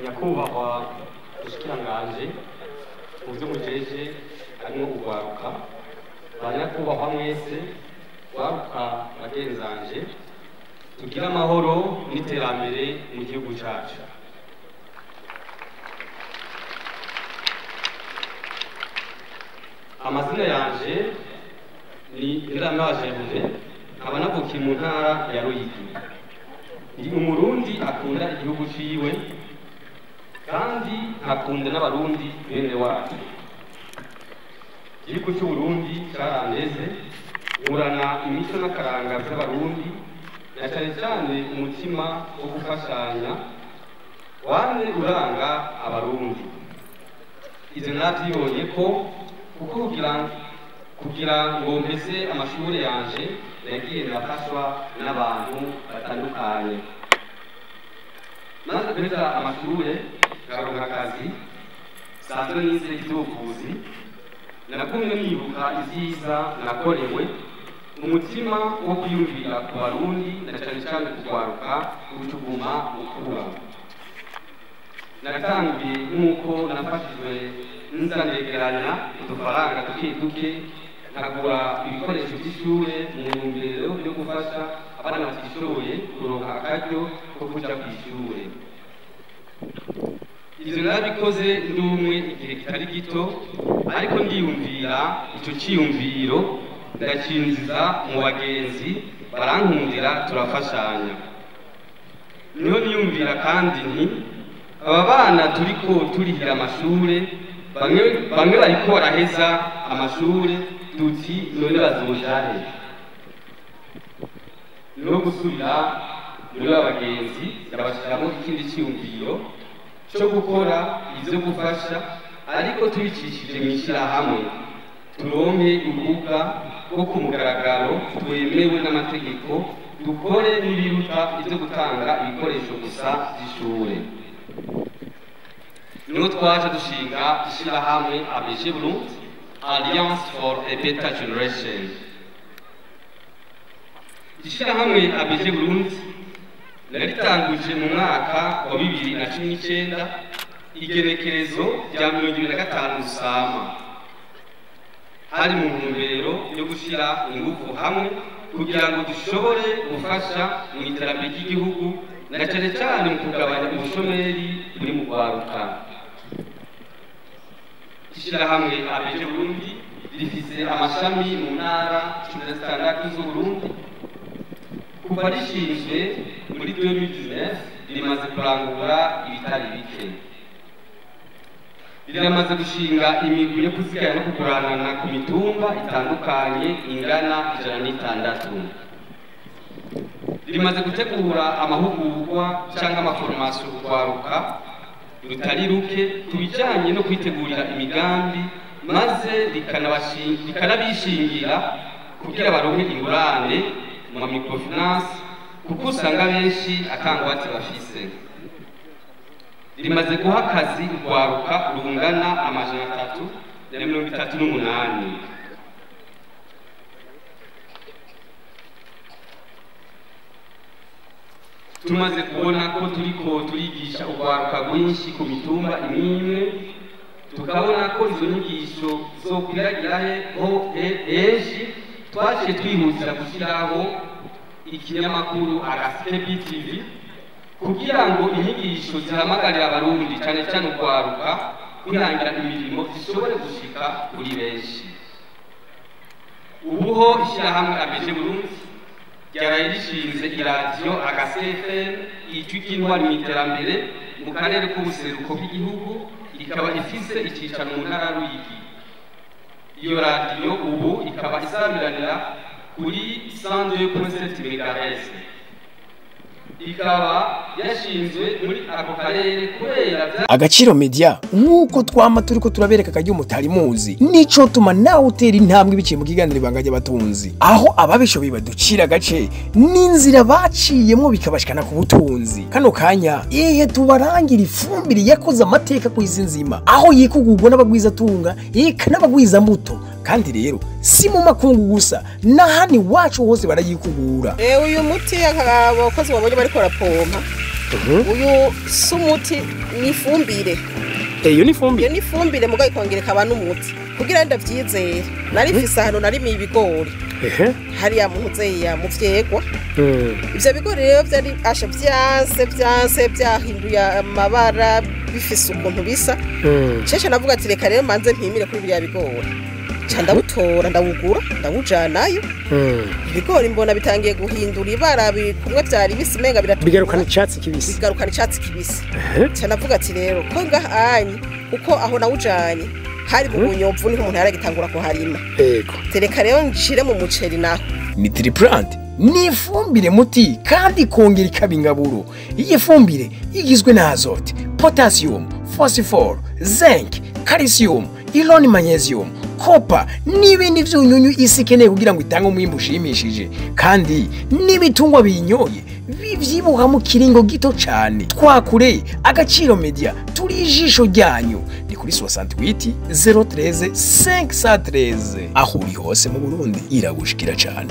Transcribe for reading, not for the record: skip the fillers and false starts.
Nyakubahwa Mushikiranganji mu byo mujeje harimo urwaruka, ba nyakubahwa mwese rwaruka bagenzanje, tugire amahoro n'iterambere mu gihugu cyacu. Amazina yanje ni Nyiramajembe, nkaba navukiye mu ntara ya Ruyigi. Ndi umurundi akunda igihugu ciwe kandi akunda n'abarundi bene wacu. Igihugu cy'Uburundi carandeze, nkurana imico n'akaranga vy'abarundi, na cane cane umutima wo gufashanya wamye uranga abarundi. Ivyo navyibonye ko kuko kugira ngo mpeze amashure yanje nagiye ndafashwa n'abantu batandukanye. Maze guheza amashure nkaronka akazi sanzwe nize ivy'ubuvuzi, nagumye nibuka ivyiza nakorewe, umutima wo kwiyumvira ku barundi na cane cane kugwaruka ucuguma ukura. Natanguye nk'uko nafashijwe nza ndegeranya udufaranga duke duke nkagura ibikoresho by'ishure mu ntumbero yo gufasha abana batishoboye kuronka akaryo ko kuja kw'ishure. Ivyo narabikoze ndi umwe igihe kitari gito, ariko ndiyumvira ico ciyumviro ndacinjiza mu bagenzi barankundira turafashanya. Niho niyumvira kandi nti aba bana turiko turihira amashure, bamwe bariko baraheza amashure, duti none bazoja he? Niho gusubira muri ba bagenzi ndabashiramo ikindi ciyumviro cyo gukora ivyo gufasha, ariko tubicishije mw'ishirahamwe, turonke urubuga rwo ku mugaragaro twemewe n'amategeko, dukore n'ibiruta ivyo gutanga ibikoresho gusa vy'ishure. Niho twaje dushinga ishirahamwe ABG Burundi, Alliance for a Better Generation. Ishirahamwe ABG Burundi naritanguje mu mwaka wa 2019, igenekerezo rya 2025 Rusama. Hari mu ntumbero yo gushira ingufu hamwe kugira ngo dushobore gufasha mu iterambere ry'igihugu na cane cane mu kugabanya ubushomeri buri mu rwaruka. Ishirahamwe ABG Burundi rifise amashami mu ntara 16 z'Uburundi. Kuva rishinzwe muri 2019 rimaze kurangura ibitari bike. Riramaze gushinga imigwi yo kuziganya no kuguranana ku mitumba itandukanye ingana 106. Rimaze gutegura amahugurwa canke amaforomasiyo kugwaruka rutari ruke ku bijanye no kwitegurira imigambi, maze rikanabishingira kugira baronke ingurane mu microfinance, kuko usanga benshi atangwate bafise. Rimaze guha akazi urwaruka rungana 338. Tumaze kubona ko turiko turigisha urwaruka rwinshi ku mitumba imwe, tukabona ko izo nyigisho zokwiragira ho henshi, twaciye twihutira gushyiraho ikinyamakuru Agaseke BTV kugira ngo inyigisho zihamagarira abarundi cane cane urwaruka kwihangira imirimo zishobore gushika kuri benshi. Ubuho ishirahamwe ABG Burundi ryaraye rishinze iradiyo Agaseke FM ijwi ry'intwari mu iterambere mu karere k'ubuseruko bw'igihugu, ikaba ifise icicaro mu ntara ya Ruyigi. Iyo radiyo ubu ikaba isamiranira kuri 102.7 MHz. Ikaba yashinzwe muri ako karere kubera Agaciro Media, nk'uko twama turiko turabereka akaryo mutari muzi, nico tuma nawe utera intambwe biciye mu kiganiro Ibanga ry'Abatunzi, aho ababishoboye baducira agace n'inzira baciyemwo bikabashikana ku butunzi. Kano kanya ihe tubarangira ifumbire yakoze amateka ku isi nzima, aho yikugurwa n'abagwizatunga eka n'abagwizambuto, kandi rero si mu makungu gusa, n'ahandi iwacu hose barayikugura. Uyu muti abakozi babonye bariko barapompa Uyu si umuti, ni ifumbire. Iyo ni ifumbire. Iyo ni ifumbire, mugabo ikongera ikaba n'umuti. Kugira ndavyizere, nari mfise ahantu narimiye ibigori hariya mu ntuzeya mu vyegwa. Ivyo bigori rero vyari asha vyanse vyanse, vyahinduye amabara, bifise ukuntu bisa. Cece navuga ati reka rero manze mpimire kuri biriya bigori. Ca ndawutora, ndawugura, ndawujanayo. Ibigori mbona bitangiye guhindura ibara, kumwe vyari bisa umenga biratukura, bigarukana icatsi kibisi. Bigarukana icatsi kibisi. Ca navuga ati rero ko ngahanye, kuko aho nawujanye hari mu Bunyomvu, niho umuntu yaragitangura kuharima. Tereka rero nshire mu muceri naho. Nitriplant ni ifumbire muti kandi ikongera ikaba ingaburo. Iyi fumbire igizwe na azote, potassium, phosphore, zinc, calcium, iron, magnesium, copper n'ibindi vyunyunyu isi ikeneye kugira ngo itange umwimbu ushimishije, kandi n'ibitungwa biyinyoye bivyibuha mu kiringo gito cane. Twakure Agaciro Media, turi ijisho ryanyu. Ni kuri 68 013 513, aho uri hose mu Burundi iragushikira cane.